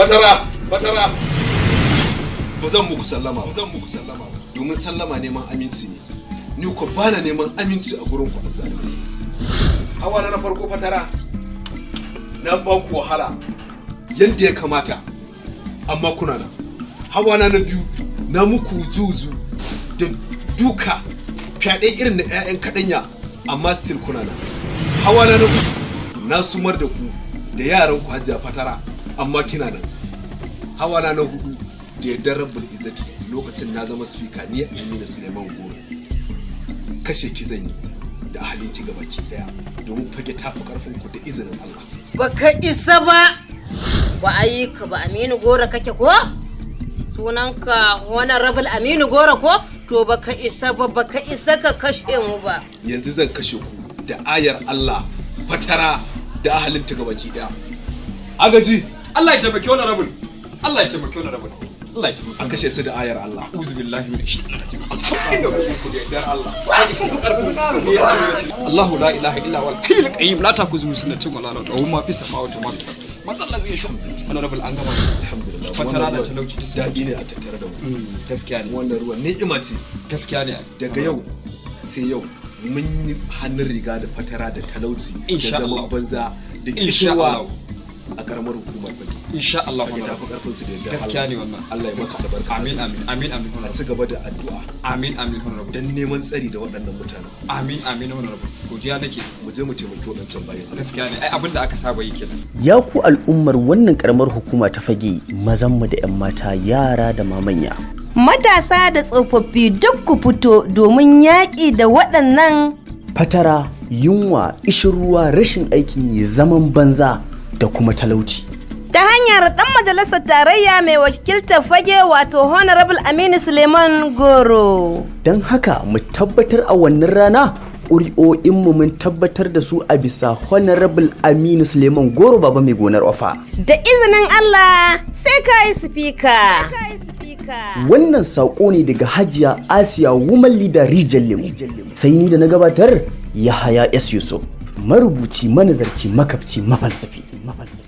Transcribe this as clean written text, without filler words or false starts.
Fatara, fatara. Ba zan muku sallama ba, zan muku sallama ba, domin sallama neman aminci ne. Ni ko bana neman aminci a gurin ku azzalumai. Hawa na farko, fatara, na ba ku wahala yanda ya kamata, amma kuna nan. Hawa na biyu, na muku juju da duka, fyaɗe irin na 'ya'yan kaɗanya, amma still kuna nan. Hawa na uku, na sumar da ku da yaran ku, Hajiya Fatara, amma kina nan. Hawa na hudu, da yardar Rabbul Izzati, lokacin na zama speaker, ni Aminu Suleiman Goro kashe ki zan yi da ahalin ki gabaki daya, domin Fage tafi karfin ku da izinin Allah. Baka isa ba, ba a yi ka ba. Aminu Goro kake ko? Sunanka Honorable Aminu Goro ko? To baka isa ba, baka isa ka kashe mu ba. Yanzu zan kashe ku da ayar Allah, Fatara da ahalin ta gabaki daya. Agaji! Allah ya taimaki Honorable. Allah ya taimaki Honorable. Allah ya taimaki. A kashe su da ayar Allah. A'udhu billahi minash shaitanir rajim. Alhamdulillah. Allahu la ilaha illa huwal hayyul qayyum, la ta'khudhuhu sinatun wa la nawm, lahu ma fis samawati wa ma fil ard. Man zalla zai shu. Honorable, an gama. Alhamdulillah. Fatara da Wannan talauci duk sun daɗi ne a tattare da mu. Gaskiya ne. Wannan ruwan ni'ima ce. Gaskiya ne. Daga yau sai yau mun yi hannun riga da fatara da talauci da Insha zaman Allah. banza da Insha kishirwa Allah. a karamar hukumar Fage. Insha Allah. Fage tafi Honorable. karfin su da yardar Gaskiya Allah. ne wannan. Allah ya maka albarka. Amin, amin, amin, amin. A Honorable. ci gaba da addu'a Amin, amin, Honorable. dan neman tsari da waɗannan mutanen. Amin, amin, Honorable. Godiya nake. Mu je mu taimaki waɗancan bayan Allah. Gaskiya ne, ai abin da aka saba yi kenan. Ya ku al'ummar wannan karamar hukuma ta Fage, mazanmu da 'yan mata, yara da mamanya. Matasa da tsofaffi, duk ku fito domin yaƙi da waɗannan Fatara, yunwa, ishin ruwa, rashin aikin yi, zaman banza da kuma talauci. Ta hanyar ɗan majalisar tarayya mai wakiltar Fage, wato Honorable Aminu Suleiman Goro. Don haka mu tabbatar a wannan rana ƙuri'o'inmu mun tabbatar da su a bisa Honorable Aminu Suleiman Goro, Baba Mai Gonar Ofa. Da izinin Allah sai ka yi sifika. Wannan saƙo ne daga Hajiya Asiya, Woman Leader Rijiyar Lemu. Sai ni da na gabatar, Yahaya S. Yusuf, marubuci, manazarci, makafci, mafalsafi. Mafalsafi.